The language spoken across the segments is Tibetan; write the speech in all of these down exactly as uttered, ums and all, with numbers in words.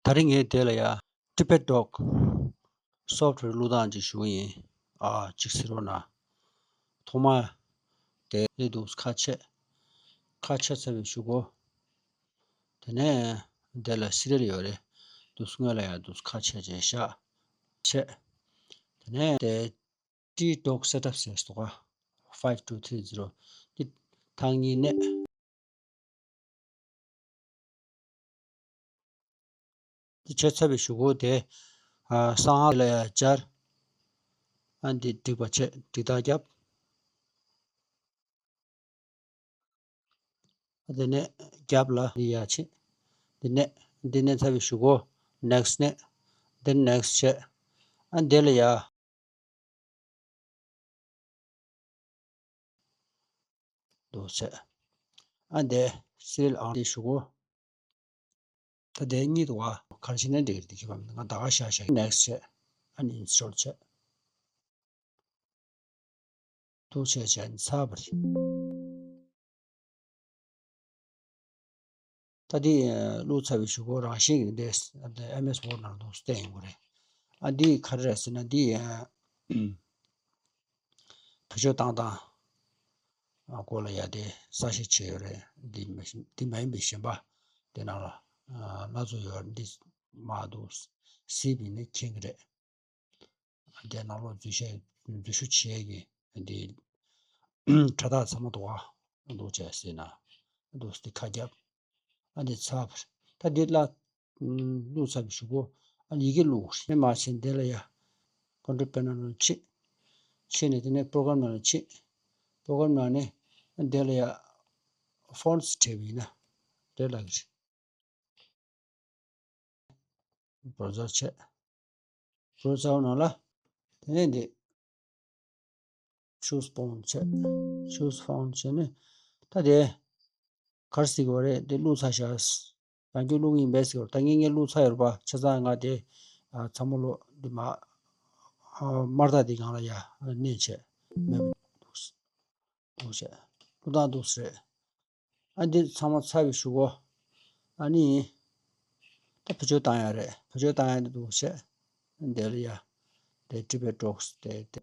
ད་རིང་ངས་དེ་ལ་ཡ་Tibet Doc software བླུག་སྟངས་ཅིག་ཞུ་གི་ཡིན། ཨ་ཅིག་གཟིགས་རོགས་གནང་། ཐོག་མར་དེ་ལས་འདུག་ཁ་ཕྱེ། ཁ་ཕྱེ་ཚར་བའི་གཞུག་གུ། དེ་ནས་དེ་ལ་སི་རི་ཡལ་ཡོད་རེད། འདུག་སྔོན་ལ་ཡ་འདུག་ཁ་ཕྱེ་བྱས་བཞག་ཕྱེ། དེ་ནས་དེ་Tibet Doc setup ཟེར་སོ་ག five two three zero དེ་ཐག་གཉིས་ནས། འདི་བྱས་ཚར་བའི་གཞུག་གུ་དེ། ཨ་གསང་སྔགས་ལ་ཡ་སྦྱར། ཨ་འདི་འགྲིག་པ་བྱས་འགྲིག་རྟགས་བརྒྱབ། ཨ་དེ་ནས་རྒྱབ་ལ་འདི་ཡ་ཕྱེ། འདི་ནས་འདི་ནས་ཚར་བའི་གཞུག་གུ་next ནས། འདི་next བྱས། ཨ་འདི་ལ་ཡ། འདུག་བྱས། ཨ་འདི་སི་རི་ཡལ་ཨང་འདི་གཞུག་གུ། ད་དེ་གཉིས་འདུག་བ། ག་རེ་བྱས་ན་འགྲིག་གི་རེད། འགྲིག་གི་མ་རེད། ང་ད་ག་བཞག་བཞག next བྱས། ཨ་ནི་install བྱས། འདུག་བྱས་བྱས་ནས་ཚར་བ་རེད། ད་འདི་བླུགས་ཚར་བའི་གཞུག་གུ་རང་བཞིན་གྱིས་འདི་ཨེམ་ཨེས་ཝརཌ་ནང་ལ་འདུག་བསྟན་ཡོང་གི་རེད། ཨ་འདི་ག་རེ་རེད་ཟེར་ན་འདི་བེད་སྤྱོད་བཏང་སྟངས་སྐོར་ལ་ཡ་དེ་གསལ་བཤད་བྱས་ཡོད་རེད། འདི་མ་འདི་མ་ཡིན་པའི་གཞན་པ་དེ་ནང་ལ་སྣ་ཚོགས་ཡོད་རེད། འདི་མ་འདུག་གཟིགས་པ་ཡིན་ན་མཁྱེན་གྱི་རེད། དེ་ནང་ལོགས་འཛུལ་ཞུགས་འཛུལ་ཞུགས་བྱེད་ཀྱི་འདི་དྲ་ཐག་ཚང་མ་འདུག་ག་འདུག་བྱས་ཟེར་ན་འདུག་སྟེ་ཁ་རྒྱབ། ཨ་འདི་ཚར་བ་རེད། ད་འདི་ལ་བླུགས་ཚར་བའི་གཞུག་གུ་ཨ་ཡི་གེ་བླུགས་རེད། མ་བྱས་འདི་ལ་ཡ་control panel ནང་ཕྱིན། ཕྱིན་ནས་དེ་ནས་program ནང་ལ་ཕྱིན། program ནང་ནས་འདི་ལ་ཡ་fonts བྲིས་པ་ཡིན་ན་འདི་ལ་གི་རེད། browser བྱས། browser ནང་ལ་དེ་ནས་འདི་choose font བྱས། choose font བྱས་ནས་ད་དེ་ག་རེ་ཟེར་གྱི་ཡོད་རེད། དེ་བླུགས་ཚར་བཞག་རང་རྒྱུ་བླུགས་ཡིན་པས་ཟེར་གྱི་ཡོད་རེད། ད་ངས་ངས་བླུགས་ཚར་ཡོད་རེད་པ། བྱས་ཙང་ང་དེ་ཨ་ཚང་མ་ལོ་འདི་མ་ཨ་དམར་རྟགས་འདི་སྒང་ལ་ཡ་མནན་བྱས་མེད་པ་འདུག་ཟེར། འདུག་བྱས། བླུགས་སྟངས་འདུག་ཟེར། ཨ་འདི་ཚང་མ་ཚར་བའི་གཞུག་གུ། ཨ་ནི། ད་བེད་སྤྱོད་བཏང་ཡ་རེད། བེད་སྤྱོད་བཏང་ཡ་འདི་འདུག་བྱས། འདི་ལ་ཡ། དེ་Tibet Docs དེ་དེ།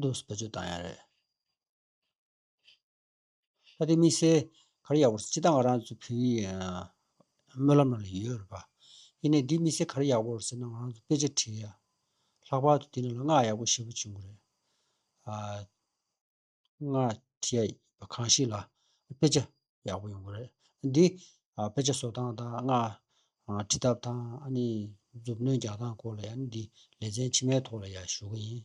འདུག་བེད་སྤྱོད་བཏང་ཡ་རེད། ད་དེ་དམིགས་བསལ་ག་རེ་ཡག་པོ་རེད། སྤྱིར་བཏང་ང་རང་ཚོ་བོད་ཡིག་སྨོན་ལམ་ནང་ལ་ཡོད་རེད་པ། ཡིན་ནའི་འདི་དམིགས་བསལ་ག་རེ་ཡག་པོ་རེད་ཟེར་ན་ང་རང་ཚོ་དཔེ་ཆ་བྲིས་ཡ། ལྷག་པར་དུ་དེ་ནང་ལ་སྔགས་ཡག་པོ་ཞེ་པོ་བྱུང་གི་རེད། ཨ། སྔགས་བྲིས་ཡ་གང་ཞིག་ལ་དཔེ་ཆ་ཡག་པོ་ཡོང་གི་རེད། འདི་ཨ་དཔེ་ཆ་བཟོ་སྟངས་དང་སྔགས་ཨ་བྲི་ཐབས་དང་ཨ་ནི་མཛུབ་གནོན་རྒྱག་སྟངས་སྐོར་ལ་ཡང་འདི་ལེ་ཚན་ཕྱི་མའི་ཐོག་ལ་ཡང་ཞུ་གི་ཡིན།